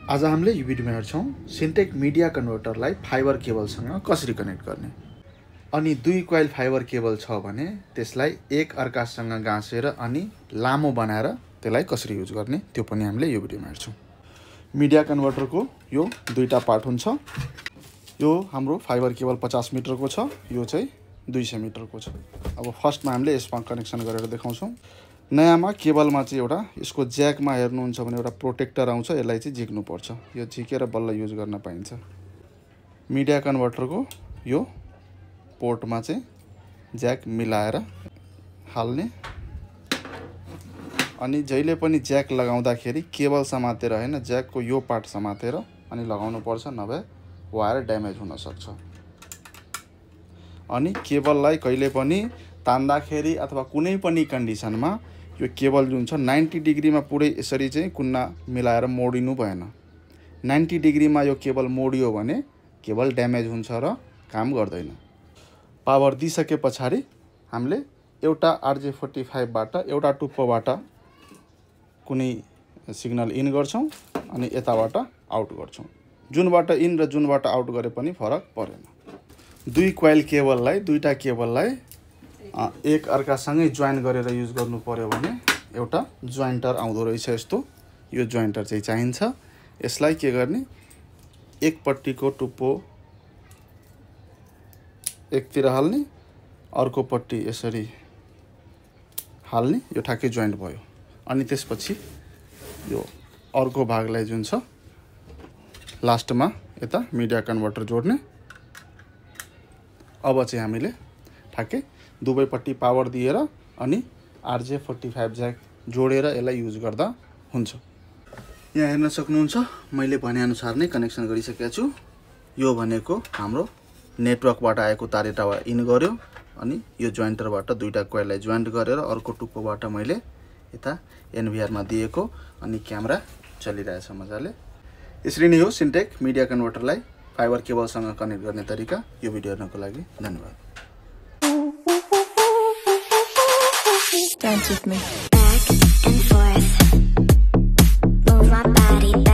आज हामीले यो भिडियोमा हेर्छौं सिन्टेक मिडिया कन्भर्टरलाई फाइबर केबलसँग कसरी कनेक्ट गर्ने। अनि दुई कोइल फाइबर केबल छ भने त्यसलाई एक अर्कासँग गाँसेर अनि लामो बनाएर त्यसलाई कसरी युज गर्ने त्यो पनि हामीले यो भिडियोमा हेर्छौं। मिडिया कन्भर्टरको यो दुईटा पार्ट हुन्छ। यो हाम्रो फाइबर केबल 50 मिटरको छ, यो चाहिँ 200 मिटरको छ। अब फर्स्टमा हामीले यसमा कनेक्सन गरेर देखाउँछौं। नयाँमा केबलमा चाहिँ एउटा यसको ज्याकमा हेर्नुहुन्छ भने एउटा प्रोटेक्टर आउँछ, यसलाई चाहिँ झिक्नु पर्छ। यो झिकेर बल्ल युज गर्न पाइन्छ। मिडिया कन्भर्टरको यो पोर्टमा चाहिँ ज्याक मिलाएर हाल्ने अनि जहिले पनि ज्याक लगाउँदाखेरि केबल समातेर हैन ज्याकको यो पार्ट समातेर अनि लगाउनु पर्छ, नभए वायर ड्यामेज हुन सक्छ। अनि केबललाई कहिले पनि तान्दाखेरि अथवा कुनै पनि कन्डिसनमा यो केबल जुन छ 90 डिग्रीमा पुरै यसरी चाहिँ कुन्ना मिलाएर मोडिनु भएन। 90 डिग्रीमा यो केबल मोडियो भने केबल ड्यामेज हुन्छ र काम गर्दैन। पावर दिइसकेपछि हामीले एउटा RJ45 बाट एउटा टुप्पोबाट कुनै सिग्नल इन गर्छौं अनि यताबाट आउट गर्छौं। जुनबाट इन र जुनबाट आउट गरे पनि फरक परेन। दुई कोइल केबललाई दुईटा केबललाई एक अर्कासँगै जोइन गरेर युज गर्नु पर्यो भने एउटा जोइन्टर आउँदो रहेछ यस्तो। यो जोइन्टर चाहिँ चाहिन्छ। यसलाई के गर्ने, एक पट्टीको टुप्पो एकतिर हाल्ने, अर्को पट्टी यसरी हाल्ने, यो ठ्याक्कै जोइन्ट भयो। अनि त्यसपछि यो अर्को भागलाई जुन छ लास्टमा यता मिडिया कन्भर्टर जोड्ने। अब चाहिँ हामीले ठ्याक्कै दुवैपट्टि पावर दिएर अनि RJ45 ज्याक जोडेर यसलाई युज गर्दा हुन्छ। यहाँ हेर्न सक्नुहुन्छ मैले भने अनुसार नै कनेक्सन गरिसकेको छु। यो भनेको हाम्रो नेटवर्कबाट आएको तार इन गर्यो अनि यो जोइन्टरबाट दुईटा कोइललाई जोइन्ट गरेर अर्को टुप्पोबाट मैले यता NVR मा दिएको अनि क्यामेरा चलिरहेछ मजाले। यसरी नै हो सिन्टेक मिडिया कन्भर्टरलाई फाइबर केबलसँग कनेक्ट गर्ने तरिका। यो भिडियो हेर्नको लागि धन्यवाद। Dance with me. Back and forth. Move my body.